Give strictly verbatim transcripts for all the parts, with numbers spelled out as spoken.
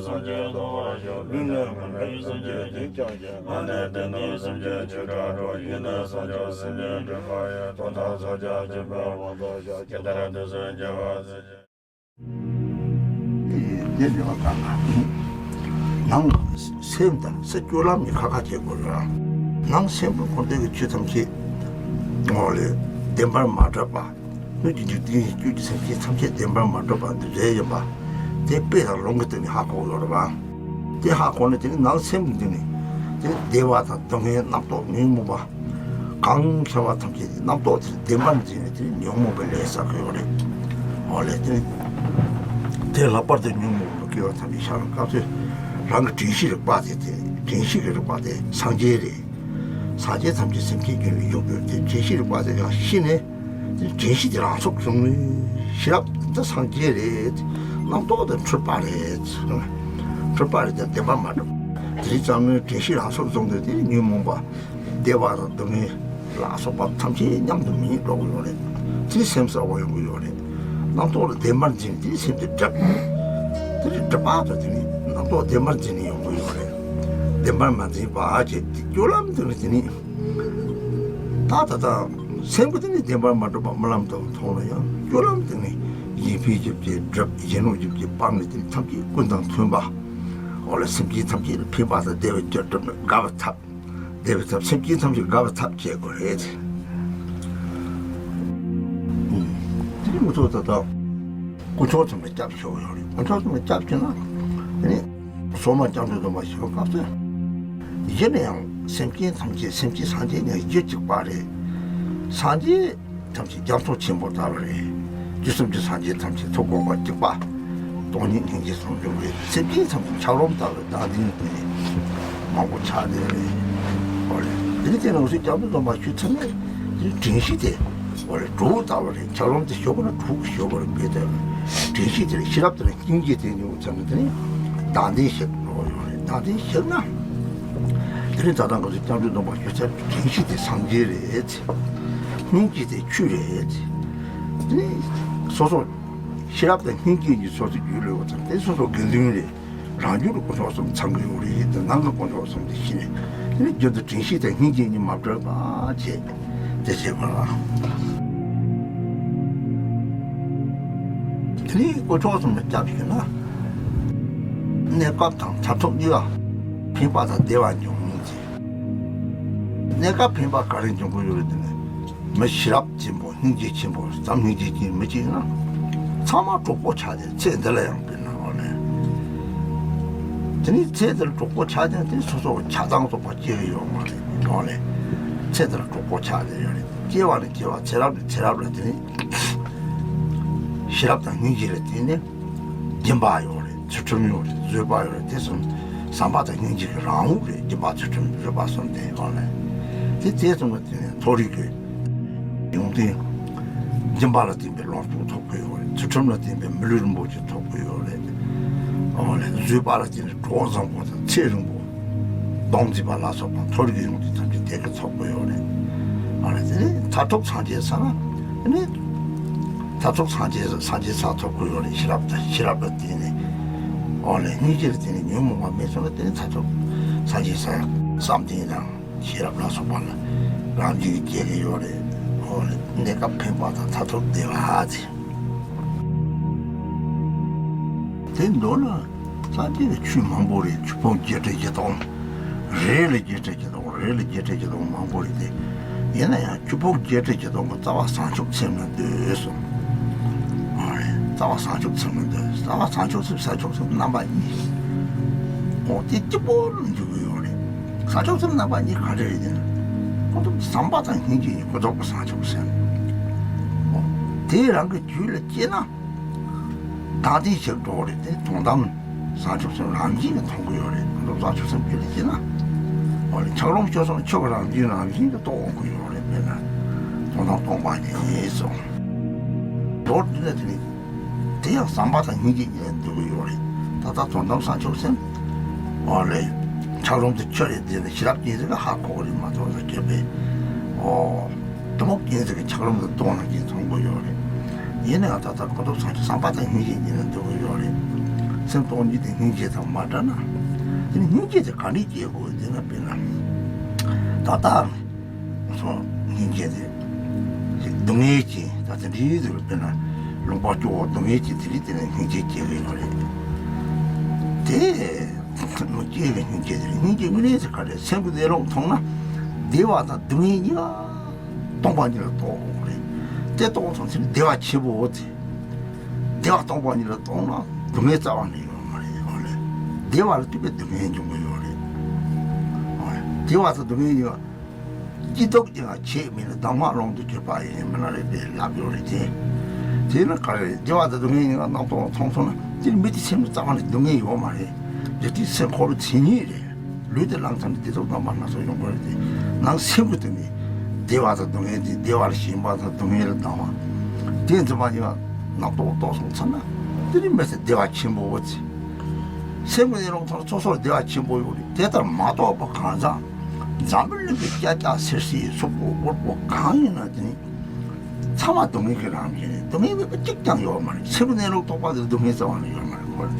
སངས་རྒྱས་ཐོབ་པར་ཤོག་ལུས་ནས་མ་འདྲེན་སེམས་ཅན་གཅིག་ཀྱང་བཞག་སྔ་ནས་བསྟེན་ནས་སེམས་ཅན་བྱེ་བྲག་འགྲོ། ཡིད་ནས་སངས་རྒྱས་སེམས་ཉིད་འདྲེན་པ་ཡི། ཐོབ་ཐང་ཕྱག་རྒྱ་ཆེན་པོའི་དབང་དུ་ཤོག་ཇི་ལྟར་དུས་གསུམ་རྒྱལ་བ་སྲས་ཀྱི། དེ་ཡི་དེ་འདྲ་བ་གང་ན། ནང་སེམས་དང་སེམས་སྤྱོད་ལམ་གྱི་ཁ་ཁ་བྱེད་དགོས་ལ། ནང་སེམས་ཀྱི་འཁོར་འདས་ཀྱི་ཆོས་ཐམས་ཅད་ངོ་ལས་བདེན་པར་མ་གྲུབ་པ། སྣོད་ཀྱི་འཇིག་རྟེན་ཡི་སྤྱོད་ཀྱི་སེམས་ཅན་ཐམས་ཅད་བདེན་པར་མ་གྲུབ་པ་འདི་རེད་ཡིན་པ། དེ་དཔེ་དང་ལུང་གི་སྟེང་ནས་ཧ་གོ་ཡོད་རེད་བ། དེ་ཧ་གོ་ནས་དེ་ནི་ནང་སེམས་ཀྱི་སྟེང་ནས་དེ་ནི་བདེ་བ་དང་སྡུག་བསྔལ་རྣམ་རྟོག་ཉོན་མོངས་པ། གང་ཤར་བ་ཐམས་ཅད་ཀྱི་རྣམ་རྟོག་དེར་བདེན་པར་འཛིན་ནས་དེ་ཉོན་མོངས་པའི་ལས་བསགས་ཀྱི་ཡོད་རེད། འོ་ལས་དེ་དེ་ལྷག་པར་དུ་ཉོན་མོངས་པ་སྐྱེ་བ་ཐམས་ཅད་ཤར་བའི་སྐབས་སུ་རང་གི་དྲན་ཤེས་རིག་པ་དེ་དེ་དྲན་ཤེས་ཀྱི་རིག་པ་དེ་སངས་རྒྱས་རེད། སངས་རྒྱས་ཐམས་ཅད་སེམས་བསྐྱེད་ཀྱི་ཡོད་དགོས་དེ་དྲན་ཤེས་རིག་པ་དེ་ཡང་ཤེས་ནས་དེ་དྲན་ཤེས་དེ་རང་སོར་བཟུང་ནས་ཤེས་རབ་འདི་སངས་རྒྱས་རེད། རྣམ་རྟོག་དེ་འཁྲུལ་པ་རེད། འཁྲུལ་པ་རེད་དེ་བདེན་པར་མ་གྲུབ། དེ་རིགས་ཙམ་ནས་དྲན་ཤེས་རང་སོར་བཟུང་དུས་དེ་ཉོན་མོངས་པ། བདེ་བ་དང་སྡུག་བསྔལ་ལ་སོགས་པ་ཐམས་ཅད་མཉམ་དུ་མི་གཉིད་འགྲོ་གི་ཡོད་རེད། དེ་སེམས་གསལ་བོ་ཡོང་གི་ཡོད་རེད། རྣམ་རྟོག་ལ་བདེན་པར་འཛིན་དེ་སེམས་དེ་སྒྲིབ། དེ་རིགས་སྒྲིབ་པ་དང་དེ་ནི་རྣམ་རྟོག་བདེན་པར་འཛིན་ནས་ཡོང་གི་ཡོད་རེད། བདེན་པར་མ་འཛིན་པ་བྱས་ཏེ་སྤྱོད་ལམ་དེ་ནི་དེ་ནི། ད་ད་ལྟ་སེམས་ཀྱི་དེ་ནི་བདེན་པར་མ་གྲུབ་པ་རྨི་ལམ་ལྟ་བུ་མཐོང་ལ་ཡང་སྤྱོད་ལམ་དེ་ནི་གཞན་ཕན་བརྒྱབ་ཀྱི་སྒྲིབ་གཞན་ལུགས་བརྒྱབ་ཀྱི་སྤང་ནས་དེ་ནི་ཐམས་ཅད་ཀུན་དང་མཐུན་པ། འོ་ལ་སེམས་ཅན་ཐམས་ཅད་ལ་ཕན་པ་དང་བདེ་བའི་རྒྱུར་གྲུབ་ནས་དགའ་བའི་ཐབས། བདེ་བའི་ཐབས་སེམས་ཅན་ཐམས་ཅད་དགའ་བའི་ཐབས་བྱེད་དགོས་རེད། དེ་ནི་མུ་མཐུད་ད་ལྟ་དཀོན་མཆོག་གསུམ་ལ་སྐྱབས་ཞུ་གི་ཡོད་རེད། དཀོན་མཆོག་གསུམ་ལ་སྐྱབས་བྱས་ན་དེ་ནི་སོ་མ་སྐྱབས་འགྲོ་སྡོམ་པ་ཞུ་བའི་སྐབས་སུ་གཞི་ནས་ཡང་སེམས་ཅན་ཐམས་ཅད་སེམས་ཅན་སངས་རྒྱས་ནི་རྒྱུ་གཅིག་པ་རེད། སངས་རྒྱས་ཐམས་ཅད་རྒྱ་མཚོ་ཆེན་པོ་ལྟ་བུ་རེད། དུས་གསུམ་གྱི་སངས་རྒྱས་ཐམས་ཅད་ཐུགས་དགོངས་པ་གཅིག་པ། སྟོང་ཉིད་སྙིང་རྗེ་ཟུང་འཇུག་རེད། སེམས་ཅན་ཐམས་ཅད་འཁྱགས་རོམ་ལྟ་བུའི་བདག་འཛིན་དེ་མང་པོ་ཆགས་བསྡད་རེད། འོ་ལེ། དེ་ནི་དེ་ནང་སུ་སྐྱབས་འགྲོ་སྡོམ་པ་ཞུ་ཚར་ནས་དེ་དྲན་ཤེས་དེ་འོ་ལེ་གྲོགས་ལྟ་བུ་རེད། འཁྱགས་རོམ་དེ་ཞོག་གི་ན་གྲོགས་ཀྱི་ཞོག་གི་རེད། དཔེ་ལྟར་དྲན་ཤེས་དེ་ལ་ཤེས་རབ་དེ་ལ་སྙིང་རྗེ་དེ་ཉིད་ཚར་ནས་དེ་ནི་བདག་འཛིན་ཞིག་འགྲོ་ཡོང་རེད། བདག་འཛིན་ཞིག་ན་དེ་ནི་ད་ལྟ་ང་ཚོ་སྐྱབས་འགྲོ་སྡོམ་པ་ཞུ་ཚར་དྲན་ཤེས་དེ་སངས་རྒྱས་རེད། སྙིང་རྗེ་དེ་ཆོས་རེད། དེ་ནི་སོ་སོ་ཤེས་རབ་དང་སྙིང་རྗེ་གཉིས་སོ་སོ་རྒྱུད་ལ་ཡོད་ཙང་དེ་སོ་སོ་དགེ་འདུན་རེད། རང་རྒྱུད་ལ་དཀོན་མཆོག་གསུམ་ཚང་གི་ཡོད་རེད། དེ་ནང་གི་དཀོན་མཆོག་གསུམ་དེ་ཤེས་ནས་དེ་ནི་རྒྱུན་དུ་དྲན་ཤེས་དང་སྙིང་རྗེ་གཉིས་མ་བྲལ་བ་བྱས་དེ་བྱེད་དགོས་ལ། དེ་ནི་དཀོན་མཆོག་གསུམ་ལ་སྐྱབས་ཞུས་ན་གནས་སྐབས་དང་མཐར་ཐུག་གཉིས་ལ་ཕན་པ་དང་བདེ་བ་འབྱུང་ངེས་ཀྱི། གནས་སྐབས་ཕན་པ་ག་རེ་འབྱུང་གི་ཡོད་རེད་དེ་ནི། མི་ཤེས་རབ་ཆེན་པོ་སྙིང་རྗེ་ཆེན་པོ་བྱམས་སྙིང་རྗེ་ཅན་མི་གཅིག་ཡིན་ན། ཚང་མ་གྲོགས་པོ་ཆགས་ཏེ་ཚེ་འདི་ལ་ཡང་དཔེར་ན་འོ་ལེ། དེ་ནི་ཚེ་འདིར་གྲོགས་པོ་ཆགས་ཀྱང་དེ་སོ་སོ་ཆགས་སྡང་ཚོགས་པ་སྐྱེ་གི་ཡོད་མ་རེད་འོ་ལེ། ཚེ་འདིར་གྲོགས་པོ་ཆགས་ཏེ་ཡོད་རེད། སྐྱེ་བ་ནས་སྐྱེ་བ་ཚེ་རབས་ནས་ཚེ་རབས་ལ་དེ་ནི། ཤེས་རབ་དང་སྙིང་རྗེ་ལ་བརྟེན་ནས་སྦྱིན་པ་ཡོད་རེད། ཚུལ་ཁྲིམས་ཡོད་རེད། བཟོད་པ་ཡོད་རེད། དེ་གསུམ་བསམ་པ་དང་སྙིང་རྗེ་གི་རང་དབང་རེད། སྦྱིན་པ་ཚུལ་ཁྲིམས་བཟོད་པ་གསུམ་དེ་ཡོད་རེད། དེ་དེ་གསུམ་ལ་བརྟེན་ནས་མཐོ་རིས་ཀྱི་ཡོན་ཏན། སྦྱིན་པ་ལ་བརྟེན་པའི་ལོངས་སྤྱོད་ཐོབ་ཀྱི་ཡོད་རེད། ཚུལ་ཁྲིམས་ལ་བརྟེན་པའི་མི་ལུས་རིན་པོ་ཆེ་ཐོབ་ཀྱི་ཡོད་རེད། འོ་ལེ་བཟོད་པ་ལ་བརྟེན་ནས་གྲོགས་བཟང་པོ་དང་ཚེ་རིང་པོ། སྡོམ་མཛད་པ་ལ་སོགས་པ་མཐོ་རིས་ཀྱི་ཡོན་ཏན་ཐམས་ཅད་དེ་ག་ཚོགས་པ་ཡོད་རེད། ཨ་ནི་དེ་ནི་མཐར་ཐུག་སངས་རྒྱས་ས་ན་ནི། མཐར་ཐུག་སངས་རྒྱས་སངས་རྒྱས་ས་ཐོབ་ཀྱི་ཡོད་རེད། ཤེས་རབ་དང་ཤེས་རབ་ལ་བརྟེན་ནས། ཨོ་ལེ་སྙིང་རྗེ་ལ་བརྟེན་ནས་ཉོན་མོངས་པ་མེད་སོང་ན་དེ་ནི་མཐར་ཐུག་སངས་རྒྱས་ས་ཡང་བསམ་གཏན་དང་ཤེས་རབ་ལ་སོགས་པ་ལ་རང་བཞིན་གྱིས་སྐྱེ་གི་ཡོད་རེད། ཨོ་ལེ་གནས་སྐབས་ཕན་པ་དང་མཐར་ཐུག་བདེ་བ་ཟེར། དེ་མདོར་ན། སངས་རྒྱས་ཀྱི་ཆོས་མང་པོ་རེད། ཆོས་ཕུང་བརྒྱད་ཁྲི་བཞི་སྟོང་། རེ་རེ་ལ་བརྒྱད་ཁྲི་བཞི་སྟོང་། རེ་རེ་ལ་བརྒྱད་ཁྲི་བཞི་སྟོང་མང་པོ་རེད་དེ། ཡིན་ན་ཡང་ཆོས་ཕུང་བརྒྱད་ཁྲི་བཞི་སྟོང་གི་རྩ་བ་བྱང་ཆུབ་སེམས་ལ་འདུས་སོ། ཨ་རེ་རྩ་བ་བྱང་ཆུབ་སེམས་ལ་འདུས། རྩ་བ་བྱང་ཆུབ་སེམས་བྱང་ཆུབ་སེམས་རྣམ་པ་གཉིས། འོ་དེ་གཅིག་པོ་ལ་འཇུག་གི་ཡོད་རེད། བྱང་ཆུབ་སེམས་རྣམ་པ་གཉིས་ག་རེ་རེད་ཟེར་ན། ཁོ་ཚོ་བསམ་པ་དང་སྙིང་རྗེ་ཡིན། ཁོ་ཚོ་གི་བྱང་ཆུབ་སེམས། འོ་དེ་རང་གི་རྒྱུད་ལ་སྐྱེས་ན། བདག་འཛིན་ཞིག་འགྲོ་རེད་དེ། དོན་དམ་བྱང་ཆུབ་སེམས་རང་བཞིན་གྱིས་མཐོང་གི་ཡོད་རེད། ཁོ་ཚོ་བྱང་ཆུབ་སེམས་རྒྱུད་ལ་སྐྱེས་ན། འོ་ལེ་འཁྱགས་རོམ་སྐྱོ་སོང་ཆུ་གི་རང་བཞིན་རང་བཞིན་གྱིས་རྟོགས་འོང་གི་ཡོད་རེད། དཔེར་ན་དོན་དམ་སྟོང་པ་ཉིད་ཡིན་གསུངས། མདོར་བསྡུས་ན་དེ་ནི། དེ་ཡང་བསམ་པ་དང་སྙིང་རྗེ་གཉིས་ལ་འདུ་གི་ཡོད་རེད། ད་ལྟ་དོན་དམ་བྱང་ཆུབ་སེམས། འོ་ལེ། འཁྱགས་རོམ་དེ་ཆུ་རེད་དེ་ནི་ཤེས་རབ་ཀྱིས་ཟེར་གི་ཧ་གོ་གི་རེད་མ་གཏོགས་ཟེར་གྱི་པས། འོ། དེ་མོ་ཀྱིས་ཟེར་གི་འཁྱགས་རོམ་དེ་སྟོང་ནང་བཞིན་མཐོང་གི་ཡོད་རེད། ཡིན་ན་ཡང་ད་ལྟ་ཁོ་ཚོ་བྱང་ཆུབ་བསམ་པ་དང་སྙིང་རྗེ་གཉིས་ལ་འདུ་གི་ཡོད་རེད། སེམས་སྟོང་ཉིད་དེ་སྙིང་རྗེ་དང་མ་འདྲ་ན། དེ་ནི་སྙིང་རྗེ་དེ་ག་འདྲས་སྐྱེ་དགོས་ཟེར་ན། དཔེར་ན། ད་ལྟ་སོང་སྙིང་རྗེ་དེ་སྡུག་བསྔལ་གྱི་ད་དེ་འདྲའི་དེ་ལ། དཔེར་ན་ལུང་པ་སྐྱོ་བོ་སྡུག་བསྔལ་གྱི་དེ་རིགས་དེ་ནི་སྙིང་རྗེ་སྐྱེ་གི་ཡོད་རེད། དེ་མ་སྐྱེ་བའི་སྙིང་རྗེ་དེ་རེད། སྙིང་རྗེ་དངོས་གནས་དེ་ག་རེ། སེམས་ཀྱི་གནས་ལུགས་མཐོང་ན། བདེ་བ་དང་སྡུག་བསྔལ་གཉིས་ཀ་སྟོང་པ་ཉིད་ལ་རྟོགས་དགོས་རེད། དེ་རྟོགས་སོང་ཚེ་བདེ་བ་ཆེན་པོ་དེ། བདེ་བ་སྟོང་པ་ཉིད་ལ་རྟོགས་ན་སྡུག་བསྔལ་རྩ་བ་ནས་ཡོད་མ་རེད། ཨོ་ལེ། བདེ་བ་ལ་ལྟོས་པའི་སྡུག་བསྔལ་འབྱུང་གི་ཡོད་རེད། ཨོ་ལེ། བདེ་བ་དང་སྡུག་བསྔལ་ཡོད། སྐྱིད་སྡུག་གཉིས་ཀ་ཆེས་མིན་ལ་གདམས་ངག་ཀློང་དུ་གྱུར་པ་ཡིན་མིན་ལ་རེ་བའི་ལབ་ཡོད་རེད་དེ། དེས་ན་ག་རེ། བདེ་བ་དང་སྡུག་བསྔལ་གཉིས་ཀ་རྣམ་རྟོག་མཐོང་སོང་ན། དེ་ནི་མི་དེ་སེམས་ལ་རྩ་བ་ནས་སྡུག་བསྔལ་ཡོད་མ་རེད། རེད་དེ་སེམས་འཁོར་ལོ་མཚན་ཉིད་རེད། ལུས་དེ་བླངས་ཙམ་ནས་བདེ་སྡུག་རྣམ་པ་སྣ་ཚོགས་ཡོང་གི་རེད་དེ། ནང་སེམས་ཀྱི་སྟེང་ནས་བདེ་བ་དང་སྡུག་བསྔལ་དེ། བདེ་བ་ལ་ཞེན་པ་དང་སྡུག་བསྔལ་ལ་སྡང་བ། དེ་འཛིན་པ་གཉིས་ཀ་རྣམ་རྟོག་རྟོགས་སོང་ཚར་ན། དེ་ནི་མི་ཚེ་བདེ་བ་ཆེན་པོ་ཡོད་ཚེ། སེམས་ཀྱི་གནས་ལུགས་མཐོང་ན་སོ་སོར་བདེ་བ་ཆེན་པོ་ཡོད་རེད། དེ་ལྟར་མ་རྟོགས་པ་གང་ཟག་འཛམ་བུ་གླིང་གི་སྐྱ་སྐྱ་སེར་སེར་སུག་པོ་སྦུར་པོ་གང་ཡིན་ན། དེ་ནི་ཚང་མ་སྡུག་བསྔལ་གྱི་རང་བཞིན་རེད། སྡུག་བསྔལ་མེད་པ་གཅིག་ཀྱང་ཡོད་མ་རེད། སེམས་ཀྱི་གནས་ལུགས་རྟོགས་པ་དེར་སྡུག་བསྔལ་རྩ་བ་ནས་ཡོད་མ་རེད། ཁོ་རེ་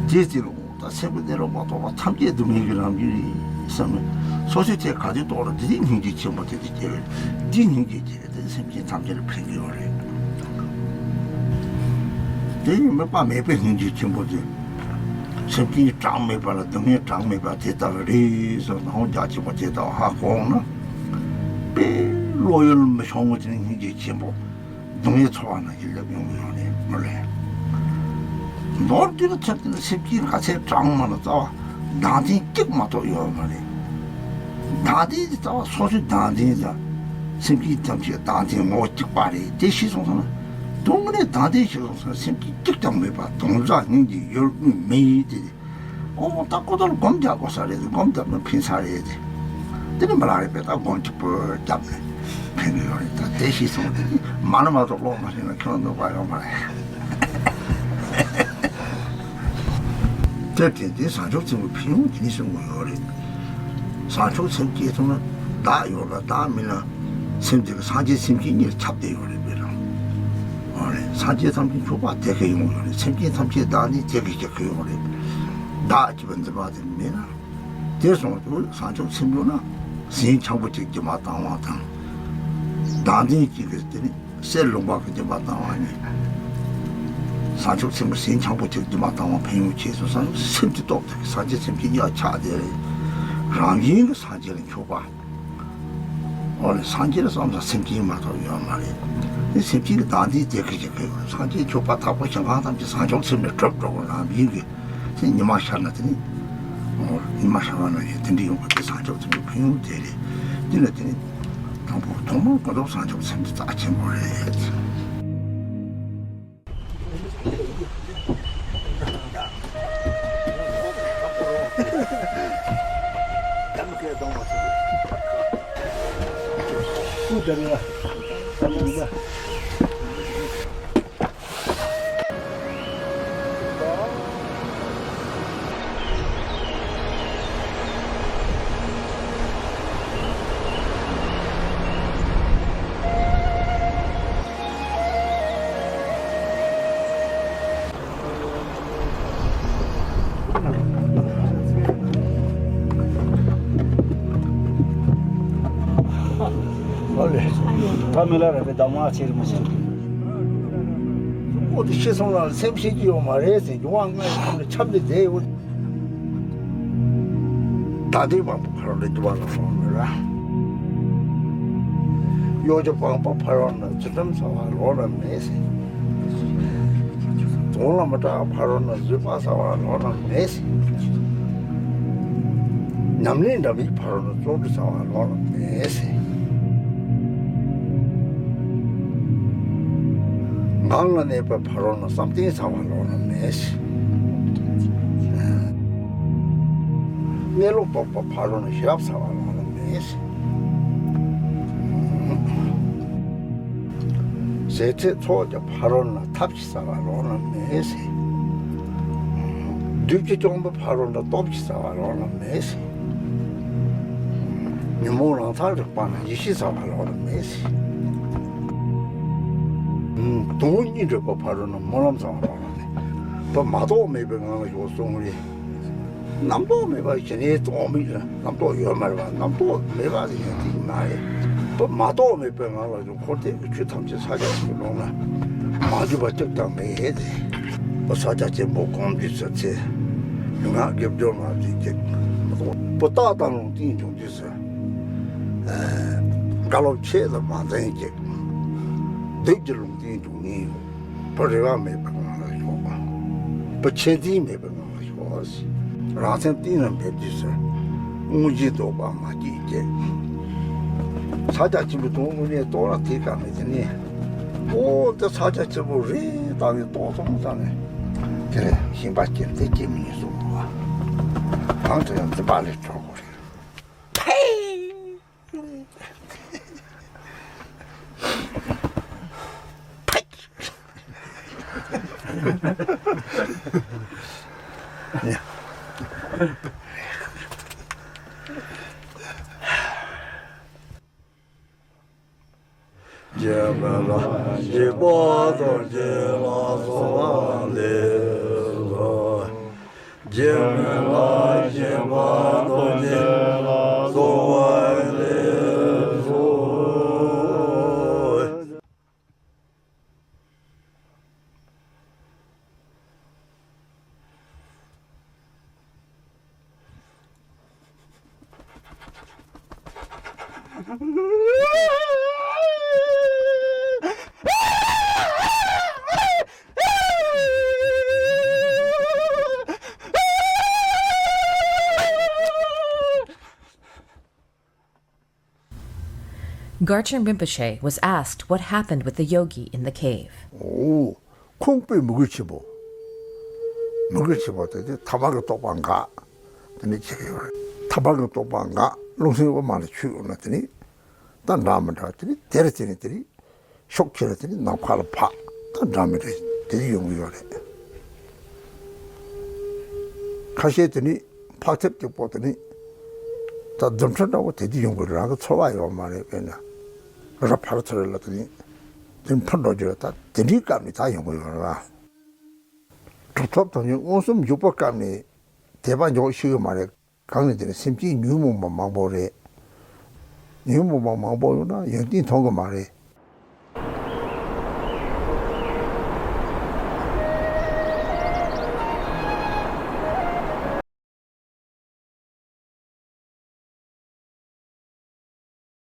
དེའི་རྩིས་ལ། ད་སེམས་ཀྱི་གནས་ལུགས་མ་རྟོགས་པ་ཐམས་ཅད་སྡུག་བསྔལ་གྱི་རང་བཞིན་རེད་བསམ་ནས། སོ་སོའི་ཐད་ག་དུས་རྟོགས་རུང་དེ་དེ་སྙིང་རྗེ་ཆེན་པོ་དེ་དེ་སྐྱེ་བས། དེ་སྙིང་རྗེ་སྐྱེ་དེ་སེམས་ཅན་ཐམས་ཅད་ལ་ཕན་གྱི་ཡོད་རེད། དེ་ཡིན་དམིགས་པ་མེད་པའི་སྙིང་རྗེ་ཆེན་པོ་དེ། སེམས་ཅན་གྲངས་མེད་པ་ལ་སྡུག་བསྔལ་གྲངས་མེད་པ་དེ་ལྟ་བུ་རེད་ཟེར་ནའང་རྒྱ་ཆེན་པོ་དེ་ལྟ་བུ་ཧ་གོ་འོང་ན། དཔེ་བློ་ཡུལ་མི་ཤོང་བ་ཅན་སྙིང་རྗེ་ཆེན་པོ། སྡུག་བསྔལ་ཚོར་བ་ནང་བཞིན་སླེབས་ཡོང་གི་ཡོད་རེད། མོ་ལས། མདོར་བསྡུས་ན་ཚེ་འདི་ན་སེམས་ཅན་ག་ཚད་གྲངས་མང་ལ་རྩ་བ་སྡང་ཐེངས་གཅིག་མ་གཏོགས་ཡོད་མ་རེད། སྡང་ཐེངས་དེ་རྩ་བ་སོ་སོའི་སྡང་ཐེངས་དང་། སེམས་ཅན་ཐམས་ཅད་སྡང་ཐེངས་ངོ་བོ་གཅིག་པ་རེད། དེ་ཤེས་སོང་ཙང་ན། སྡུག་བསྔལ་སྡང་ཐེངས་ཤེས་སོང་ཙང་ན། སེམས་ཅན་གཅིག་ཀྱང་མེད་པ་དོན་དག་སྙིང་རྗེ་ཡོད་མེད་དེ། ཨོ་ད་ཀོ་ཏོར་སྒོམ་རྒྱག་དགོས་ས་རེད། སྒོམ་རྒྱབ་ན་ཕན་ས་རེད་དེ། དེ་ནི་མི་ལ་རེ་བས་ད་སྒོམ་གཅིག་པོ་རྒྱབ་ནས་ཕན་གི་ཡོད་རེད། ད་དེ་ཤེས་སོང་དེ་ནི་མ་ན་མ་གཏོགས་ཀློག་མ་ཤེས་ན་ཁྱོད་འདོད་པ་ཡོད་མ་རེད། དེ་དེ་དེ་བཟང་ཕྱོགས་ཆེན་པོའི་ཕན་ཡོན་དེ་ནི་གསུང་གི་ཡོད་རེད། བཟང་ཕྱོགས་སེམས་སྐྱེས་སོང་ན་བདག་ཡོད་ལ་བདག་མིན་ལ། སེམས་དེ་གི་སངས་རྒྱས་སེམས་ཅན་གཉིས་ལ་ཁྱབ་བསྡད་ཡོད་རེད། དཔེར་ན། འོ་རེད། སངས་རྒྱས་ཐམས་ཅད་མཆོད་པ་དེ་གི་ཡོང་ཡོད་རེད། སེམས་ཅན་ཐམས་ཅད་བདག་ནི་དེ་གི་ཞིག་གི་ཡོད་རེད། བདག་ཅེས་པའི་འཛིན་པ་དེ་མེད་ན། དེ་སོང་དུས་བཟང་ཕྱོགས་ཆེན་པོ་ན་ཟས་ཆང་པོ་གཅིག་གིས་མ་བཏང་བ་དང་། བདག་འཛིན་གཅིག་གིས་དེ་ནི་གསེར་ལུང་པ་གིས་དེ་མ་བཏང་བ་ནི། བཟང་ཕྱོགས་ཆེན་པོ་ཟས་ཆང་པོ་གཅིག་གིས་མ་བཏང་བ་ཕན་ཡོན་ཆེ་སོང་ཙང་སེམས་དེ་སྟོབས་དེ་གིས་སངས་རྒྱས་སེམས་ཅན་གཉིས་ཆགས་དེ་རེད། རང་བཞིན་གྱིས་སངས་རྒྱས་ལ་མཆོད་པ། འོ་ལེ། སངས་རྒྱས་ལ་བསམ་ས་སེམས་ཅན་མ་གཏོགས་ཡོད་མ་རེད། དེ་སེམས་ཅན་གྱི་བདག་འཛིན་དེ་གི་ཞིག་གི་ཡོད། སངས་རྒྱས་མཆོད་པ་དག་པོ་ཞིང་ཁམས་ཐམས་ཅད་བཟང་ཕྱོགས་ཚིམ་ནས་གྲུབ་འགྲོ་བ་རང་བཞིན་གྱི་དེ་ཉི་མ་ཤར་ན་དེ་ནི། འོ། ཉི་མ་ཤར་བ་ན་ཡང་དེ་འདྲ་ཡོང་གི། དེ་བཟང་ཕྱོགས་ཚིམ་པའི་ཕན་ཡོན་དེ་རེད། དེ་ལ་དེ་ནི་དང་པོ་ཐོག་མར་ཀུན་རྫོབ་བཟང་ཕྱོགས་ཚིམ་དེ་རྩ་ཆེན་པོ་རེད། ཨོ་ལེ། ད་མི་ལ་རས་པའི་གདམས་ངག་ཆེ་རུ་མ་ཆེ་རུ། ཨོ་དེ་ཤེས་སོང་ལ་སེམས་ཤེས་ཀྱི་ཡོད་མ་རེད་ཟེར། འབྱུང་བ་ལྔ་ཡི་ཁམས་ལ་ཁྱབ་ནས་བསྡད་ཡོད། ད་ལྟའི་དབང་པོ་ཕ་རོལ་ཏུ་འགྲོ་བ་ལ་སོང་མོད་ལ། གཡོ་སྒྱུ་སྤངས་པ་ཕ་རོལ་ན་ཚུལ་ཁྲིམས་བསགས་པ་ལོགས་ན་མེད་ཟེར། གདོང་ལ་མི་སྐྲག་ཕ་རོལ་ན་བཟོད་པ་བསགས་པ་ལོགས་ན་མེད་ཟེར། ཉམས་ལེན་འདྲ་མིན་ཕ་རོལ་ན་བརྩོན་འགྲུས་བསགས་པ་ལོགས་ན་མེད་ཟེར། ངང་ལ་གནས་པ་ཕ་རོལ་ན་བསམ་གཏན་བསགས་པ་ལོགས་ན་མེད་ཟེར། གནས་ལུགས་རྟོགས་པ་ཕ་རོལ་ན་ཤེས་རབ་བསགས་པ་ལོགས་ན་མེད་ཟེར། ཟད་འགྲོའི་ཚོགས་ཀྱི་ཕ་རོལ་ན་ཐབས་ཀྱིས་བསལ་བ་ལོགས་ན་མེད་ཟེར། བདུད་ཀྱིས་བཅོམ་པའི་ཕ་རོལ་ན་སྟོབས་ཀྱིས་བསལ་བ་ལོགས་ན་མེད་ཟེར། ཉོན་མོངས་རང་མཚང་རིག་པ་ན་ཡེ་ཤེས་བསལ་བ་ལོགས་ན་མེད་ཟེར། དུམ་བུ་གཉིས་འགྲུབ་པའི་ཕ་རོལ་ན་སྨོན་ལམ་བསལ་བ་ལོགས་ན་མེད། བ་མ་རྟོགས་མེད་པའི་ངང་ལ་ཞོག་གསུང་རེད། རྣམ་རྟོག་མེད་པ་ཞི་གནས་རྟོགས་མེད་ལ་རྣམ་རྟོག་ཡོད་མ་རེད་པ། རྣམ་རྟོག་མེད་པ་ཞི་གནས་ཡིན་མ་རེད། བ་མ་རྟོགས་མེད་པའི་ངང་ལ་ཞོག་འཁོར་འདས་ཀྱི་ཆོས་ཐམས་ཅད་ཕྱག་རྒྱ་ཆེན་པོའི་ཀློང་ན་མ་གྱུར་པ་གཅིག་ཀྱང་མེད་དེ། བ་ཕྱག་རྒྱ་ཆེན་པོ་གོམས་འདྲིས་སུ་ཚེ་ལུས་ངག་གི་སྦྱོར་མ་དེ་གཅིག་མ་གཏོགས་བ་རྟག་དང་ལུང་བསྟན་འབྱུང་འདྲིས་སུ། བཀའ་སློབ་ཆེད་དུ་མ་འཛིན་ཅིག་བདུད་ཀྱི་ལུང་བསྟན་འབྱུང་ཉེན་ཡོད། བ་རེ་བ་མེད་པའི་ངང་ལ་ཞོག་བ་ཆེད་འཛིན་མེད་པའི་ངང་ལ་ཞོག་རང་སེམས་གཏིང་ལ་འབེབས་དུས་སུ། དངོས་གཞི་རྟོགས་པ་མ་སྐྱེས་ཀྱི། ཕྱག་རྒྱ་ཆེན་པོའི་དོན་དངོས་གནས་རྟོགས་ན་དེ་ག་མེད་དེ་ནི། ཨོ་དེ་ཕྱག་རྒྱ་ཆེན་པོ་རེད་ད་ནི་རྟོགས་སོང་ཙང་ནས། དེ་ཞིང་པ་སྐྱེ་དེ་སྐྱེ་མི་ཉན་སོང་བ། གང་དུ་ཡང་འཛིན་པ་ལས་གྲོལ་དགོས་རེད། ཕེ། རྗེ་མི་ལ་ཞིག་པ་དང་རྗེ་ལ་གསོལ་བ་འདེབས་སོ། རྗེ་མི་ལ་ཞིག་པ་དང་རྗེ་ལ་གསོལ་བ་འདེབས་སོ། Garchen Rinpoche was asked what happened with the yogi in the cave. ཨོ། ཁོང་དཔེ་མི་དགོས་ཆེན་པོ། མི་དགོས་ཆེན་པོ་དེ་དེ་ཐ་མལ་གྱི་རྟོག་པ་འགག་དེ་ནི་ཆེ་གི་ཡོད་རེད། ཐ་མལ་གྱི་རྟོག་པ་འགག་རླུང་སེམས་དབུ་མ་ལ་ཆུད་ཡོང་ན་དེ་ནི། ད་འདྲ་མི་འདྲ་དེ་ནི་དེར་དེ་ནི་དེ་ནི། ཤུགས་ཆེ་ལ་དེ་ནི་ནམ་མཁའ་ལ་འཕགས་ད་འདྲ་མི་འདྲ་དེ་ནི་ཡོང་གི་ཡོད་རེད། ཁ་ཤས་དེ་ནི་འཕགས་ཐེབས་གཅིག་པོ་དེ་ནི་ད་རྫུ་འཕྲུལ་འདྲ་བོ་དེ་དུས་ཡོང་གི་རང་གི་ཚོར་བ་ཡོད་མ་རེད། དཔེར་ན་ར་ཕར་ཚུར་ལ་དེ་ནི་དེ་ནི་འཕུར་འགྲོ་རྒྱུ་ད་དེ་འདྲའི་སྐབས་ནི་ད་ཡོང་གི་ཡོད་རེད་བ། གྲུབ་ཐོབ་དོན་གཉེར་མངོན་སུམ་བཞུགས་པའི་སྐབས་ནི་དད་པ་འཇོག་ཤེས་གི་མ་རེད། གང་ནས་དེ་ནི་སེམས་ཅན་ཉོན་མོངས་པ་མང་པོ་རེད། ཉོན་མོངས་པ་མང་པོ་ཡོད་ན་ཡོན་ཏན་མཐོང་གི་མ་རེད།